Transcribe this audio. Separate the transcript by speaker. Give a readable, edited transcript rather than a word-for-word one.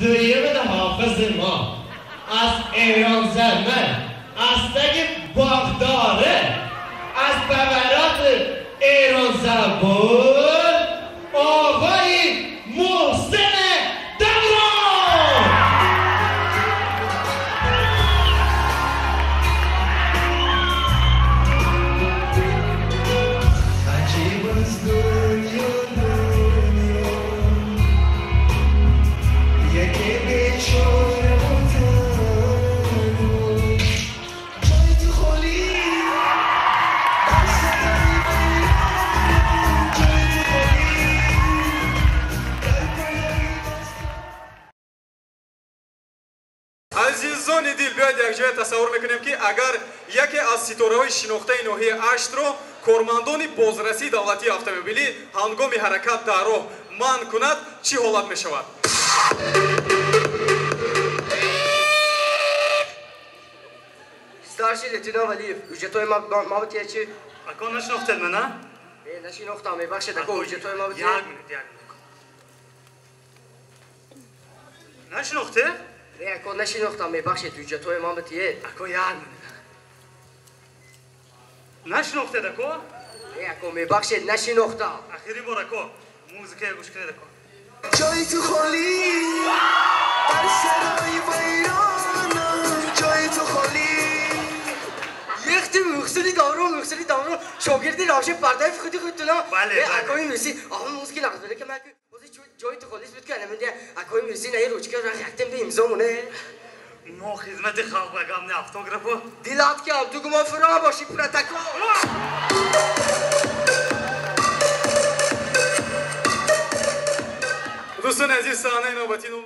Speaker 1: Дуюмин ҳофизи мо аз Эронзамин, аз таги боғдора, аз бавароти Эронзабон оғои Муҳсин Даврон.
Speaker 2: عجیب از دنیا دنیا یکی بیچاره و تنها جای تو خالی در صدای ویرانم جای تو خالی در پای دست.
Speaker 3: Азизони дил, биёед якҷоя тасаввур мекунем, ки агар яке аз ситораҳои шинохтаи ноҳияи Аштро кормандони бозрасии давлатии автомобилӣ ҳангоми ҳаракат дар роҳ манъ кунад, чӣ ҳолат мешавад?
Speaker 4: Старший лейтенант Валиев, ҳуҷҷатҳои ма бития чи?
Speaker 5: Ако, нашинохтед мана?
Speaker 4: Э, нашинохтам, мебахшед, ако, ҳуҷҷатҳои ма бития.
Speaker 5: Як минут, як минут. Нашинохте?
Speaker 4: Э, ако, нашинохтам, мебахшед, ҳуҷҷатҳои ма битие.
Speaker 5: Ако, як минут. Нашинохтед, ако?
Speaker 4: Э, ако, мебахшед, нашинохтам.
Speaker 5: Ахирин бор, ако. Музикая гӯш кунед, ако.
Speaker 2: جای تو خالی در سرای ویرانم جای تو خالی.
Speaker 4: Яхти Муҳсини Даврон, Муҳсини Даврон, шогирди Равшан Пардаев худи худтуна.
Speaker 5: Бале,
Speaker 4: Э,
Speaker 5: бале.
Speaker 4: Акои Муҳсин, аҳо, музики нақд буда ки ман ҳозир ҷои ту холис буд ки ана менде акои Муҳсин аи ручка ра яктем де имзо муне.
Speaker 5: Мо хизмати халқ ба гап не автографо.
Speaker 4: Дилат кам, ту гумон фуро боши протокол.
Speaker 3: Дӯстони азиз, саҳнаи навбатӣ ном